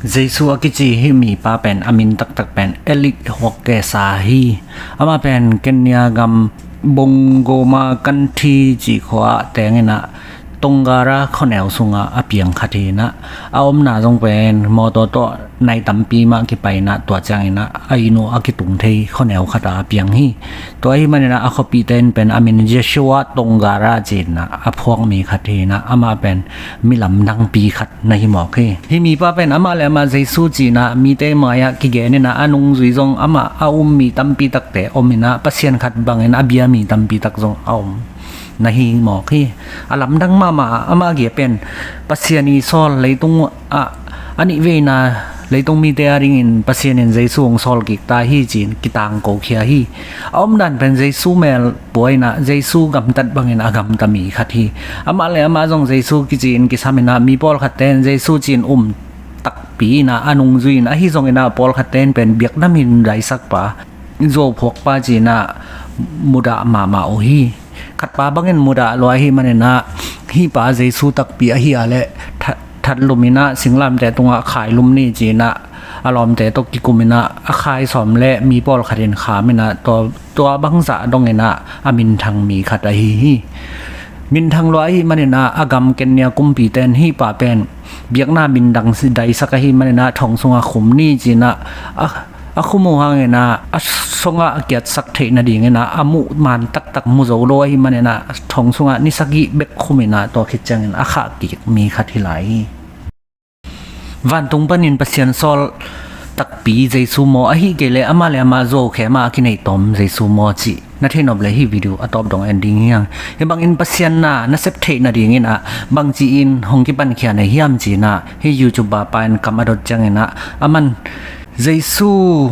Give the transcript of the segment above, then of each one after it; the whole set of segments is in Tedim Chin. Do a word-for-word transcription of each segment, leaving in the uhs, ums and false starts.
Jesu a kici hih mipa pen a min taktak pen Elit Huakkesa hi. Amah pen Kenya gam Bungoma Kanthi cih khua ah teng inah Tongara khuaneu sungah a piang khat hi inah, a omna zong pen mawtaw tawh nai tampi mah kipai inah, tua ciang inah a inn uh a kitung thei khuaneu khat ah a piang hi. Tua ahih man inah a khuapihte in pen a min Joshua Tongara ci inah a phuakmi khat hi inah, amah pen mi lamdangpi khat na hi mawk hi. Hih mipa pen amah le amah Jesu ci inah mite mai-ah kigen inah, a nungzui zong amah a um mi tampi takte om inah, Pasian khat bangin a bia mi tampi tak zong a om na hi mawk hi. A lamdang mahmah, amah a gia pen Pasian i sawl, leitung ah a nih veina leitung mite a dingin Pasian in Jesu hong sawl kik ta hi ci-in kitangko khia hi. A omdan pen Jesu mel pua inah, Jesu gamtat bangin a gamta mi khat hi. Amah le amah zong Jesu kici-in kisam inah, mi pawlkhatte in Jesu ci-in um takpi inah a nungzui in, ahi zong inah pawlkhatte in pen biakna min daisakpa, zuauphuakpa ci inah mudah mahmah uh hi. Khatpa bangin mudah lua ahih man inah, hih pa Jesu takpi ahi a leh that, thatlum inah singlamteh tungah khailum ni ci inah a lawmte tawh kikum inah a khai sawm leh mi pawlkhat in kham inah, tua, tua bangzah dong inah a minthang mi khat ahi hi. Minthang lua ahih man inah a gam Kenya kumpite in hih pa pen biakna min dang si daisak ahih man inah thong sungah khum ni ci inah a, a khum uh hang inah a sungah a kiatsak theih nading inah a muh man taktak mu zo lo ahih man inah thong sungah ni sagih bek khum inah tua khit ciangin a khah kik mi khat hi lai hi. Vantung panin Pasian sawl takpi Jesu maw, ahih kei leh amah le amah zuau khe mah a kinei tawm Jesu maw cih na theihnop leh hih video a tawp dong en ding hi hang. Hih bangin Pasian na na sep theih nading inah bangci in hong kipankhia na hiam ci inah hih YouTuber pa in kam a dot ciang inah, aman Jesu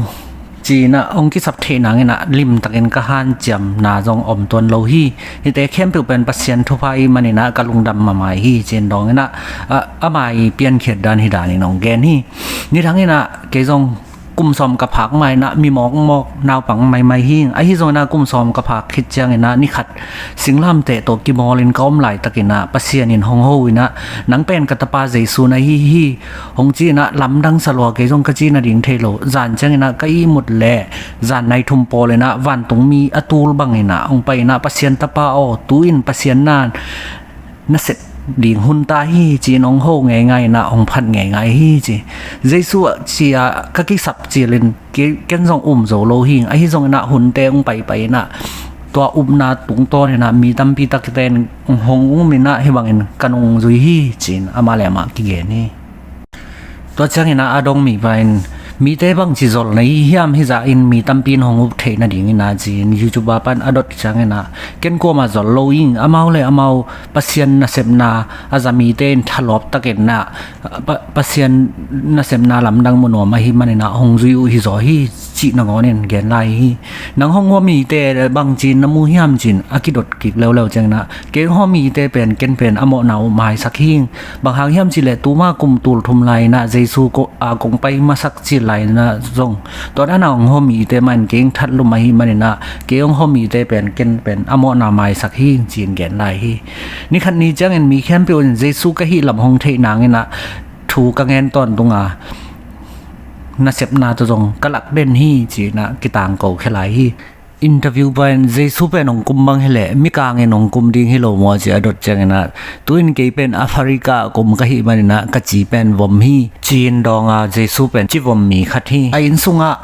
ci inah hong kisap theih nang inah limtakin ka hanciamna zong om tuan lo hi. Hihte khempeuh pen Pasian thupha ahih man inah ka lungdam mahmah hi ci-in dawng inah, a, a mai piankhiat dan hi danin hong gen hi. Nidang inah kei zong kum sawm ka phak ma inah mi mawkmawk naupang maimai hi. Ahi zong inah kum sawm ka phak khit ciang inah ni khat singlamteh tawh kimawlin ka om laitak inah Pasian in hong ho inah, nang pen ka tapa Jesu na hi hi, hong ci inah lamdang sa lua, kei zong ka ci nading thei lo. Zan ciang inah ka ihmut leh zan nai thum pawl inah vantungmi a tul bang inah hong pai inah, Pasian tapa aw, tu-in Pasian na na sep ding hun ta hi ci-in hong ho ngeingai inah hong phat ngeingai hi ci. Jesu ci-a ka kisap cilin ke-, ken zong um zo lo hi. Ahi zong inah hunte hong paipai inah tua upna tungtawn inah mi tampi takte in hong um inah hih bangin ka nungzui hi ci-in amah le amah kigen hi. Tua ciang inah a dong mipa in mite bangci zol na hi hiam, hih zah in mi tampi in hong up theih nading inah ci-in YouTuber pa in a dot ciang inah, ken kuamah zol lo ing, amau le amau Pasian nasepna a za mite in thalawp takin inah Pa-, Pasian nasepna lamdang mu nuam ahih man inah hong zui uh hi zaw hi cih nangawnin gen lai hi. Nang hong hua mite bangci na mu hiam ci-in a kidot kik leuleu ciang inah, kei hong hua mite pen ken pen a mawhna uh maisak hi. Bang hang hiam cih leh tuma kum tul thum lai inah Jesu ko-, a kong pai masak cil lai inah zong tua dan a hong hua mite mah in kei hong thatlum ahih man inah kei hong hua mite pen ken pen a mawhna maisak hi ci-in gen lai hi. Ni khat ni ciangin mi khempeuh in Jesu ka hih lam hong theih nang inah thu ka ngen tawntung a, nasepna tawh zong ka lak den hi ci inah kitangko khia lai hi. Interview pa in Jesu pen hong kum bang hi leh mikang in hong kum ding hi lo maw ci a dot ciang inah, tu-in kei pen Africa kum ka hih man inah ka ci pen vom hi ci-in dawng a, Jesu pen ci vom mi khat hi. A inn sungah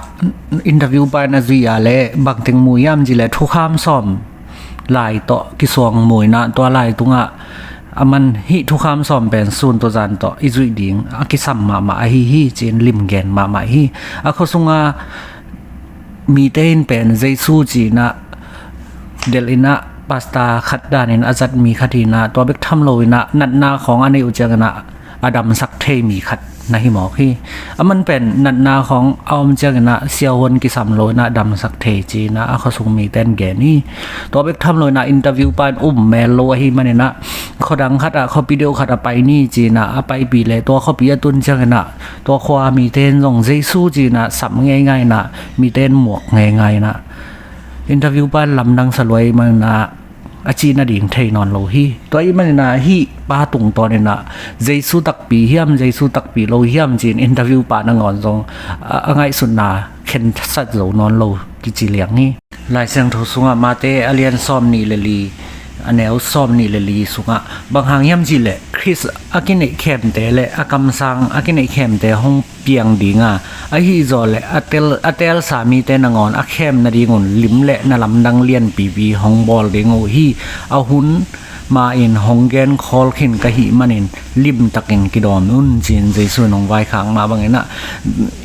interview pa in a zui a leh bangteng mu hiam cih leh thukham sawm lai tawh kisuang mu inah, tua lai tungah aman hih thukham sawm pen sun tawh zan tawh i zuih ding a kisam mahmah ahi hi ci-in lim gen mahmah hi. A khua sunga mite in pen Jesu ci inah delh inah pastor khat danin a zat mi khat hi inah, tua bek tham lo inah natna khawng a neih uh ciang inah a damsak thei mi khat na hi mawk hi. Aman pen natna khawng a om ciang inah siahuan kisam lo inah damsak thei ci inah a khua sung mite in gen hi. Tua bek tham lo inah interview pa in um mel lo ahih man inah khua dang khat ah, khuapi deuh khat ah pai ni ci inah a paipih leh tua khuapi a tun ciang inah tua khua mite in zong Jesu ci inah sam ngeingai inah mite in muak ngeingai inah interview pa in lamdang sa lua ahih man inah a cih nading thei nawn lo hi. Tua ahih manin ah hih pa tungtawn in ah Jesu takpi hiam, Jesu takpi lo hiam ci-in interview pa nangawn zong a, a ngaihsutna khensat zo nawn lo kici liang hi. Lai Siangtho sungah Mate a lian sawm nih le li, a neu sawm nih le li sungah bang hang hiam cih leh Khrist a kineih khemte le a kamsang a kineih khemte hong piang ding a, ahi zawh leh a tel, a teelsa mite nangawn a khem nadingun lim le na lamdang lianpipi hong bawl ding uh hi. A hun ma-in hong genkhawl khin ka hih manin limtakin kidawm un, ci-in Jesu in hong vaikhak mah bangin ah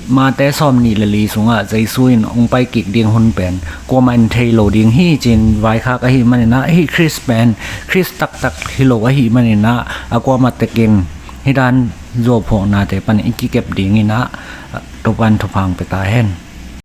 Mate sawm nih le li sungah Jesu in hong paikik ding hun pen kuamah in thei lo ding hi, ci-in vaikhak ahih manin ah hih Khrist pen Khrist taktak hi lo ahih manin ah a kuamah tekin hih dan zuauphawknate panin i kikep dingin ah Topa'n thupha hong pia ta hen.